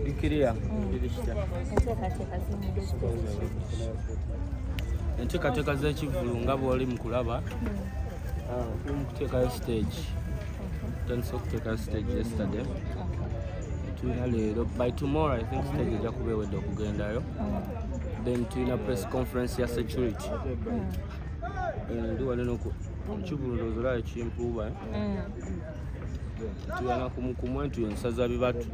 Bikiriya birikita. Enteekateeka z'ekivvulu nga bw'oli mu kulaba, tuli mu kuteekayo stage. Tutandise okuteekayo stage yesterday, tulina leero. By tomorrow I think stage ejja kuba ewedde okugendayo. Then tulina press conference ya security. Ndi wano ekivvulu ndowooza olaba ekimpuuba, eh? Tuyana kumukumu entuyo nsaza bibatu.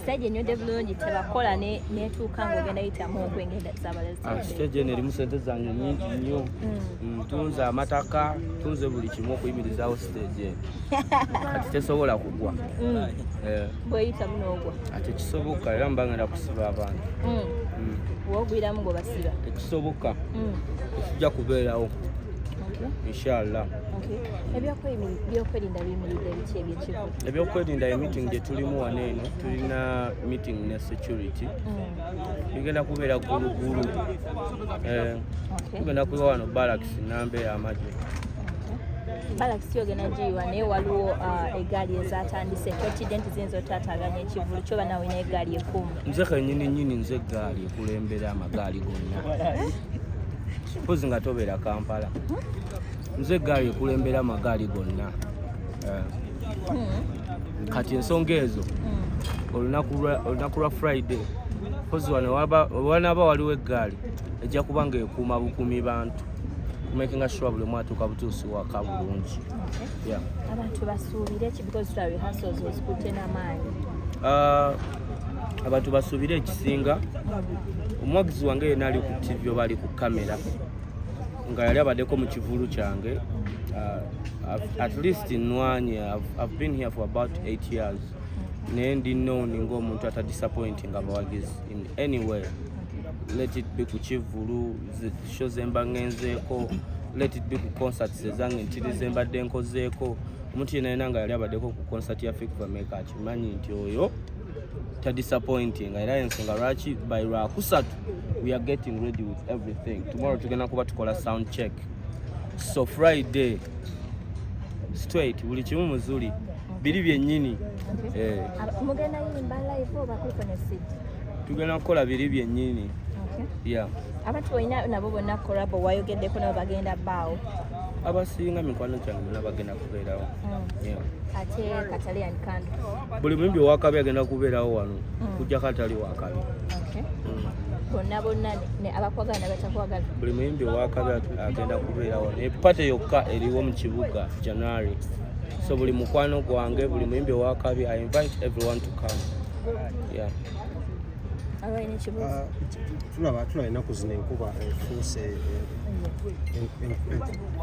Stage enywedde bulungi, tebakola netuuka ng'ogenda yitamu okwengenda Ah, stage eno erimu sente zange nyingi nnyo. Tunze amataka, tunze buli kimu okuyimirizaawo stage eno. Kati tesobola kugwa. Eh, Bweyitamu n'ogwa? Ate kisoboka, era mba ngenda kusiba abantu. Wogwiramu ng'obasiba? Tekisoboka, tekijja kubeerawo, inshallah. Ebyokwerinda biyimiridde biki ebyekivvulu? Ebyokwerinda, meeting gye tulimu wano eno, tulina meeting ne security. Bigenda kubeera gulugulu. Eh, tugenda kuba wano barracks namba ey'amagye. Barracks ogenda giyiwa, naye waliwo egaali ezatandise, totidde nti ziyinza otaataaganya ekivvulu kyoba nawe olina egaali ekuuma? Nze kenyini nyini, nze eggaali ekulembera amagaali gonna, mpozi nga tobeera Kampala. Nze eggaali ekulembera amagaali gonna. Eh, kati ensonga ezo, olunaku lwa Friday, mpozi wano wanaaba waliwo eggaali ejja kuba nga ekuuma bukumi bantu, kumakinga sure buli omu atuuka butuusi waka bulungi. Yeah. Abantu basuubire ki, because tulaba rehearsals ozikutte n'amaanyi? Ah, abantu basuubire ekisinga. Omuwagizi wange yenna ali ku TV oba ali ku kamera nga yali abaddeko mu kivulu kyange, at least nwanye. I've been here for about 8 years, naye ndi known ng'omuntu atadisappointing abawagizi in any way, let it be ku kivulu, show zemba ngenzeeko, let it be ku concerts ezange ntiri zembadde nkozeeko. Omuntu yenna yenna nga yali abaddeko ku concert ya Fik Fameica akimanyi nti oyo tadisappointing. Era ensonga lwaki by Lwakusatu we are getting ready with everything. Tomorrow tugenda kuba tukola sound check, so Friday straight buli kimu muzuli biri byennyini. Eh, Mugenda yimba live oba kuliko ne CD? Tugenda kukola biri byennyini. Yeah. Abantu olina nabo bonna collabo wayogeddeko nabo bagenda bbaawo? Abasinga mikwano gyange bonna bagenda kubeerawo. Yeah. Ate Katale and Kando? Buli muyimbi owakabi agenda kubeerawo wano, kujjako atali wakabi. Bonna bonna abakwagala nabatakwagala? Buli muyimbi owakabi agenda kubeerawo. Ne party yokka eriwo mu kibuga January, so buli mukwano gwange, buli muyimbi owakabi, I invite everyone to come, yeah. Abalina ekibuuzo? Ah, tulaba ennaku zino enkuba efuuse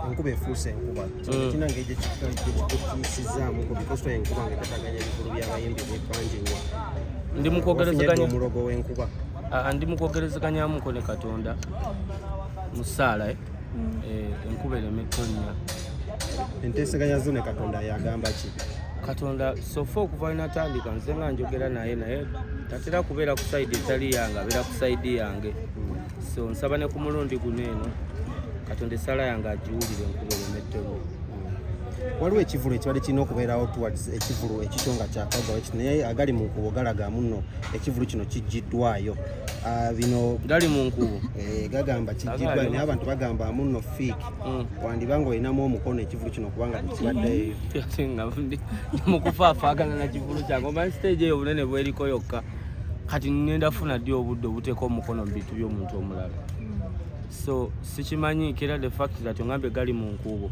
enkuba efuuse enkuba. Kirina ngeri gyekikutiisizaamuko, because tulaba enkuba nga etataganya ebivulu by'abayimbi bangi nnyo. Ndi mu Wafunye kwogerezeganya omulogo w'enkuba? Ah, ndi mu kwogerezeganyamuko ne Katonda mu ssaala, eh? Eh, enkuba ereme tonnya. Enteeseganya zo ne Katonda yagamba ki? Katonda so far okuva linatandika nze nga njogera naye, naye tatera kubeera ku side etali yange, abeera ku side yange. So nsaba ne ku mulundi guno eno Katonda essala yange agiwulire, enkuba ereme tonnya. Waliwo ekivulu ekibadde kirina okubeerawo towards ekivulu ekikyo nga kyakagwawo kiti, naye agali mu nkubo galaga muno ekivulu kino kijjiddwayo. Ah, bino Gali mu nkubo? Eh, gagamba kijjiddwayo, naye abantu bagamba muno Fik wandiba nga olinamu omukono ekivulu kino kubanga tekibaddeyo. Ate nga ndi mu kufaafaagana na kivulu kyange. Omanyi stage eyo obunene bweriko yokka, kati ngenda funa ddi obudde obuteeka omukono mu bintu by'omuntu omulala? So sikimanyi kera. The fact that ongambye gali mu nkubo,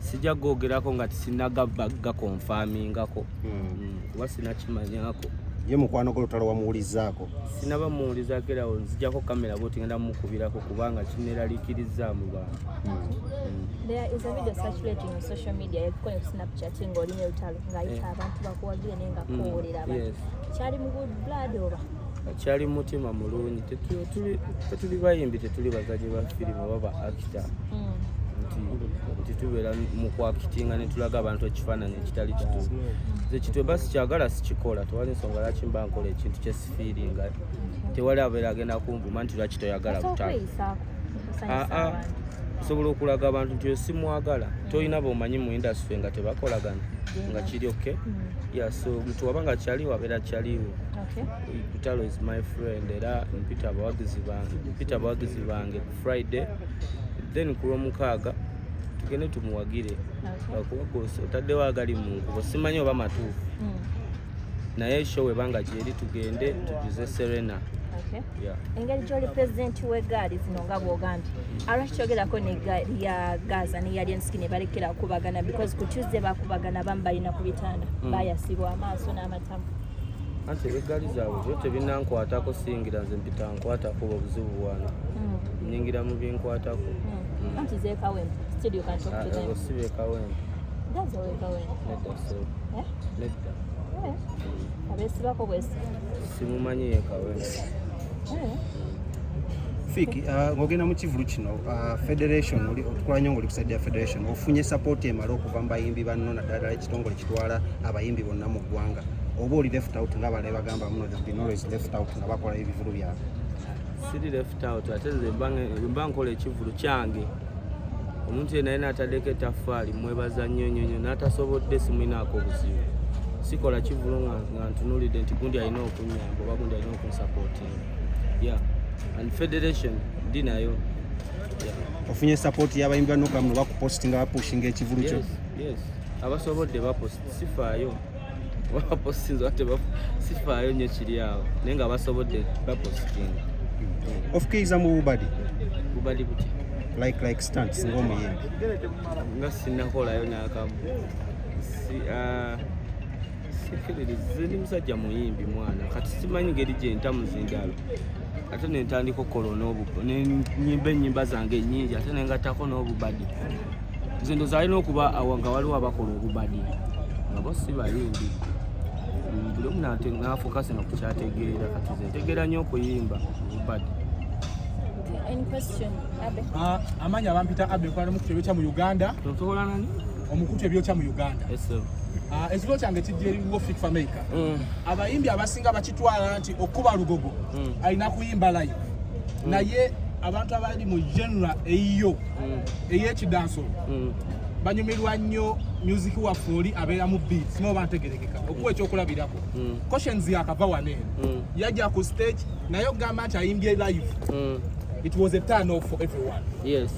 sijja googerako nga tisinagagakonfamingako, kuba sinakimanyako. Ye mukwano gwo Lutalo wamuwulizaako? Sinaba muwulizaako, era nzijjako kamera bwoti ngenda mukubirako kubanga kineraliikiriza mu bantu. There is a video circulating on social media yakukola ku Snapchat ng'oli ne Lutalo ng'ayita abantu bakuwagire naye nga koowolera abantu. Kyali mu good blood oba? Kyali mu mutima mulungi. Tetuli bayimbi, tetuli bazanyi ba firimu oba ba actor nti tubeera mu kwakitinga ne tulaga abantu ekifaananyi ekitali kituufu. Nze kitwe ba sikyagala, sikikola. Tewali nsonga lwaki mba nkola ekintu kyesifiiringa. Tewali abeera agenda kunvuma nti lwaki toyagala Osobola Lutalo. okweyisaako okusanyusa Ah, ah. abantu. Nsobola okulaga abantu nti oyo simwagala. Tolina bomanyi mu industry nga tebakolagana nga kiri okay. Yeah, so omuntu waba nga kyaliwo, abeera kyaliwo. Lutalo is my friend, era mpita abawagizi bange ku Friday, then ku Lwomukaaga tugende tumuwagire. Lwakuba gwe otaddewo agali mu nkubo, simanyi oba matuufu, naye show webanga gyeri, tugende tujuze Serena. Yeah. Engeri gy'oli pulezidenti w'eggaali zino, nga bw'ogambye, alwaki kyogerako n'eggaali ya Gaza ne ya Alien ne balekera kubagana? Because ku Tuesday bakubagana, abamu balina ku bitanda, bayasibwa amaaso n'amatamu. Anti ebeggaali zaabwe byo tebinankwatako, siyingira nze mpita nkwatako obuzibu bwange, nyingira mu binkwatako. Anti zeekawempe, still you can talk to them. Abo si bekawempe. Gaza wekawempe. Nedda sebo. Eh? Nedda. Eh, abeesibako bwesi. Simumanyi yekawempe. Eh. Fik, ng'ogenda mu kivulu kino, federation otukola nnyo ng'oli ku side ya federation, ofunye support emala okuva mu bayimbi banno, naddala ekitongole kitwala abayimbi bonna mu ggwanga, oba oli left out ng'abalala bagamba muno they've been always left out nga bakola ebivulu byabwe? Siri left out. Ate nze mba nkola ekivulu kyange, omuntu yenna yena ataddeko etaffaali mwebaza nnyo nnyo nnyo, n'atasobodde simwinaako obuzibu. Sikola kivulu nga ntunulidde nti gundi alina okunyamba oba gundi alina okunsupportinga. Yeah, and federation ndi nayo, yeah. Ofunye support y'abayimbi banno gamuno bakupostinga, bapushinga ekivulu kyo? Yes, abasobodde bapost, sifaayo bapostinze oba sifaayo nnyo kiri awo, naye nga abasobodde bapostinga. Ofukiiriza mu bubadi? Bubadi butya? Like stunts ng'omuyimbi. Nga sinnakolayo n'akamu. Sikkiririza, ndi musajja muyimbi mwana, kati simanyi ngeri gye ntamuza endalo, ate nentandika okukola nenyimba ennyimba zange ennyingi, ate nengattako n'obubadi. Nze ndowooza alina okuba awo nga waliwo abakola obubadi nga bo si bayimbi. Buli omu n'afuuka sino ku kyategeera. Kati nze ntegeera nnyo okuyimba, obubadi. Any question, Abe? Ah, amannya bampita Abe, nkola n'omukutu ebyokya mu Uganda. Tosobola nani? Omukutu ebyokya mu Uganda. Eso. Ah, ekiro kyange kijja eriwo Fik Fameica. Abayimbi abasinga bakitwala nti okuba lugogo alina kuyimba live, naye abantu abali mu genre eyiyo ey'ekidansolo banyumirwa nnyo music waffe oli abeera mu beats noba ntegerekeka. Okuwa ekyokulabirako, Cautions yakava wano eno, yajja ku stage naye okugamba nti ayimbye live, it was a turn off for everyone.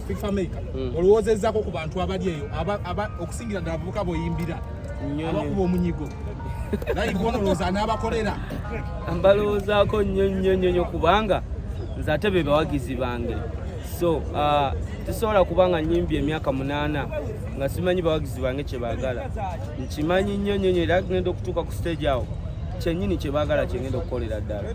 Fik Fameica, olowoozezaako ku bantu abali eyo okusingira ddala abavubuka boyimbira Nnyo. abakuba omunyigo live ono, olowooza anaabakolera? Mbalowoozaako nnyo nnyo nnyo nnyo, kubanga nze ate be bawagizi bange. So tesobola kuba nga nyimbye emyaka 8 nga simanyi bawagizi bange kye baagala. Nkimanyi nnyo nnyo nnyo, era ngenda okutuuka ku stage awo, kyennyini kye baagala kyengenda okukolera ddala,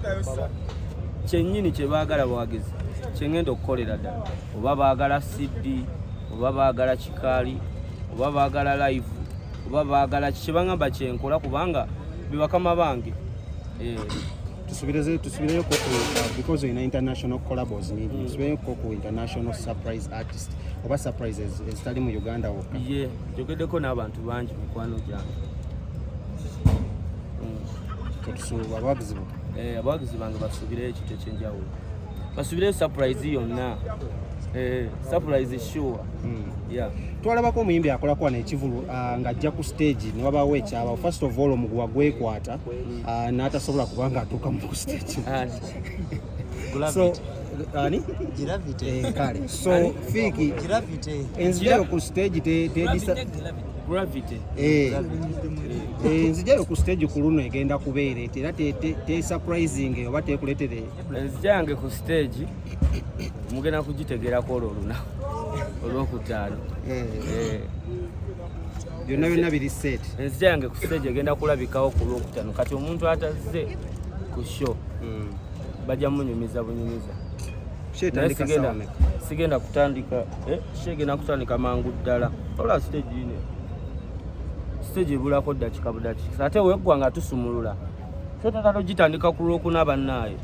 kyennyini kye baagala bawagizi kyengenda okukolera ddala. Oba baagala CD, oba baagala kikaali, oba baagala live, oba baagala ki, kyebangamba kyenkola, kubanga be bakama bange. Eh, Tusuubireyoko because olina international collabos nyingi, tusuubireyoko ku international surprise artist oba surprises ezitali mu Uganda wokka? Ye njogeddeko n'abantu bangi mikwano gyange. Tetusuuba abawagizi bo. Eh, abawagizi bange basuubireyo ekintu ekyenjawulo, basuubireyo surprise yonna. Eh, surprise sure. Yeah. Twalabako omuyimbi akolako wano ekivulu, ng'ajja ku stage ne wabaawo ekyabawo. First of all, omuguwa gwekwata, n'atasobola kubanga atuuka mu ku stage. So ani? Gravity. Eh, kale, so Fik, Gravity. Enzijayo ku stage tedisa Gravity. Eh, enzijayo ku stage ku luno egenda kubeera eti era te surprising oba tekuletere? Enzija yange ku stage mugenda kugitegerako olwo olunaku Olwokutaano. Eh, Byonna byonna biri set. Enzija yange ku stage egenda kulabikawo ku Lwokutaano. Kati omuntu atazze ku show bajja munyumiza bunyumiza. Show Naye etandika sigenda ssaawa mmeka? Sigenda kutandika, show egenda kutandika mangu ddala. Ola stage ine stage ebulako ddakika budakika, ate weggwa nga tusumulula so tatala ogitandika ku Lwokuna bannaayo.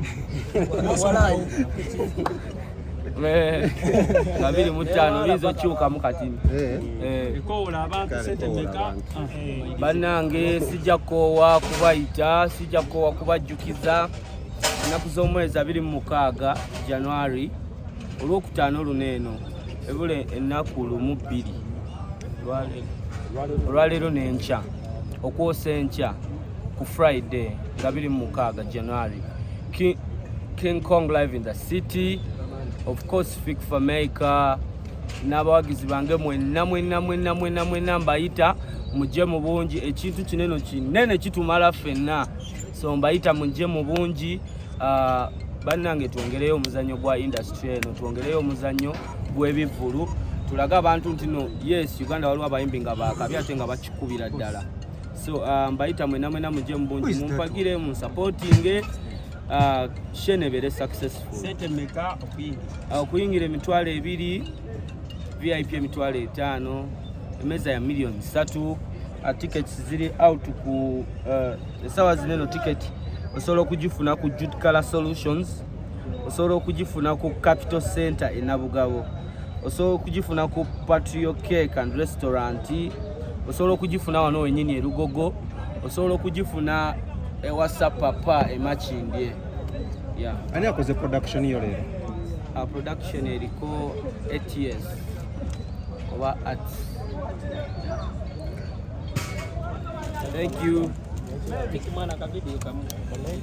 Eh, nga 25 biyinza okyukamu katini. Eh. Ekoola abantu Kale, sente koola mmeka? abantu. Bannange, sijja kukoowa kubayita, sijja kukoowa kubajjukiza ennaku z'omwezi 26 January, Olwokutaano luno eno. Ebula ennaku lumu bbiri, olwaleero n'enkya, okwosa enkya ku Friday nga 26 January, King Kong live in the city. Of course Fik Fameica n'abawagizi bange mwenna mwenna mwenna mwenna mwenna mbayita mujje mu bungi. Ekintu kinene kinene kitumala ffenna, so mbayita mujje mu bungi. Bannange, twongereyo omuzannyo gwa industry eno, twongereyo omuzannyo gw'ebivvulu, tulage abantu nti no, yes, Uganda waliwo abayimbi nga bakabi ate nga bakikubira ddala. So mbayita mwena mwena mujje mu bungi, mumpagire, munsupportinge, show ebeere successful. Sente mmeka okuyingira? Okuyingira 20,000, VIP 50,000, emeza ya 3 miliyoni. Tickets ziri out ku essaawa zineno. Ticket osobola okugifuna ku Jude Color Solutions, osobola okugifuna ku Capital Center e Nabugabo, osobola okugifuna ku Patrio Cake and Restaurant, osobola okugifuna wano wenyini e Lugogo, osobola okugifuna ewa Papa e Makindye, yeah. Ani akoze production yo leero? Production eriko ATS oba Arts. Thank you. Mwana, kavidiyo kamu.